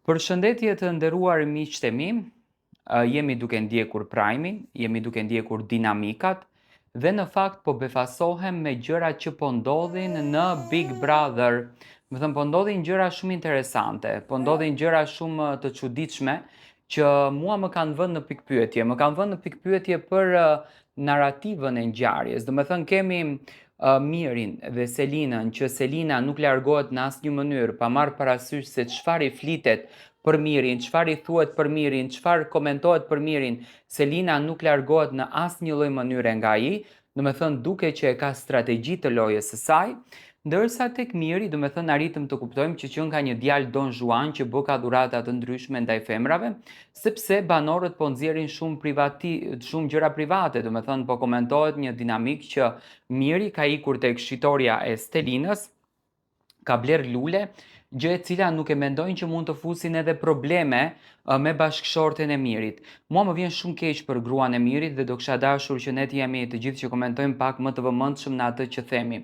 Përshëndetje të nderuar miqtë e mi, jemi duke ndjekur Prime-in, jemi duke ndjekur dinamikat dhe në fakt po befasohem me gjërat që po ndodhin në Big Brother. Domethënë po ndodhin gjëra shumë interesante, po ndodhin gjëra shumë të çuditshme që mua më kanë vënë në pikëpyetje, më kanë vënë në pikëpyetje për narrativën e ngjarjes. Domethënë kemi Mirin dhe Selinën, që Selina nuk largohet në asnjë mënyrë, pa marrë parasysh se çfarë i flitet për Mirin, çfarë i thuhet për Mirin, çfarë komentohet për Mirin, Selina nuk largohet në asnjë lloj mënyre nga ai, domethënë duke që e ka strategji të lojës së saj, ndërsa tek Miri, domethënë arritëm të kuptojmë që qenka një djalë Don Juan që bëka dhurata të ndryshme ndaj femrave, sepse banorët po nxjerrin shumë privati, shumë gjëra private, domethënë po komentohet një dinamikë që Miri ka ikur tek shitorja e Stelinës, ka blerë lule, gjë e cila nuk e mendojnë që mund të fusin edhe probleme me bashkëshorten e Mirit. Mua më vjen shumë keq për gruan e Mirit dhe do kisha dashur që ne të jemi të gjithë që komentojmë pak më të vëmendshëm në atë që themi.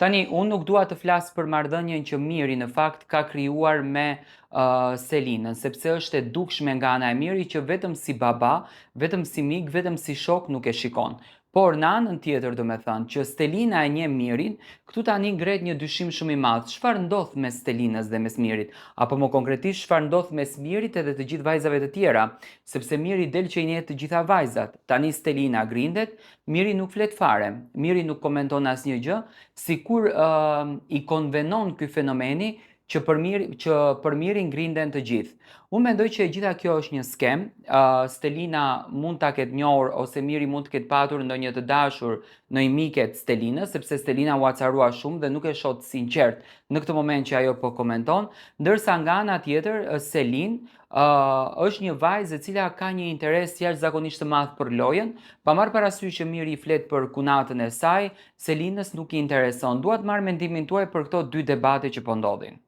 Tani, unë nuk dua të flas për marrëdhënien që Miri në fakt ka krijuar me uh, Selinën, sepse është e dukshme nga ana e Mirit që vetëm si baba, vetëm si mik, vetëm si shok nuk e shikon. Por në anën tjetër domethënë që Stelina e njeh Mirin, këtu tani ngrehet një dyshim shumë i madh, çfarë ndodh mes Stelinës dhe mes Mirit, apo më konkretisht çfarë ndodh mes Mirit edhe të gjithë vajzave të tjera, sepse Miri del që i njeh të gjitha vajzat. Tani Stelina grindet, Miri nuk flet fare, Miri nuk komenton asnjë gjë, sikur uh, i konvenon ky fenomeni që për Mir që për Mirin grinden të gjithë. Unë mendoj që e gjitha kjo është një skemë. Uh, Stelina mund ta ketë njohur ose Miri mund të ketë patur ndonjë të dashur në një mike të Stelinës, sepse Stelina u acarua shumë dhe nuk e shoh të sinqertë në këtë moment që ajo po komenton, ndërsa nga ana tjetër Selin uh, është një vajzë e cila ka një interes jashtëzakonisht të madh për lojën, pa marrë parasysh që Miri flet për kunatën e saj, Selinës nuk i intereson. Dua të marr mendimin tuaj për këto dy debate që po ndodhin.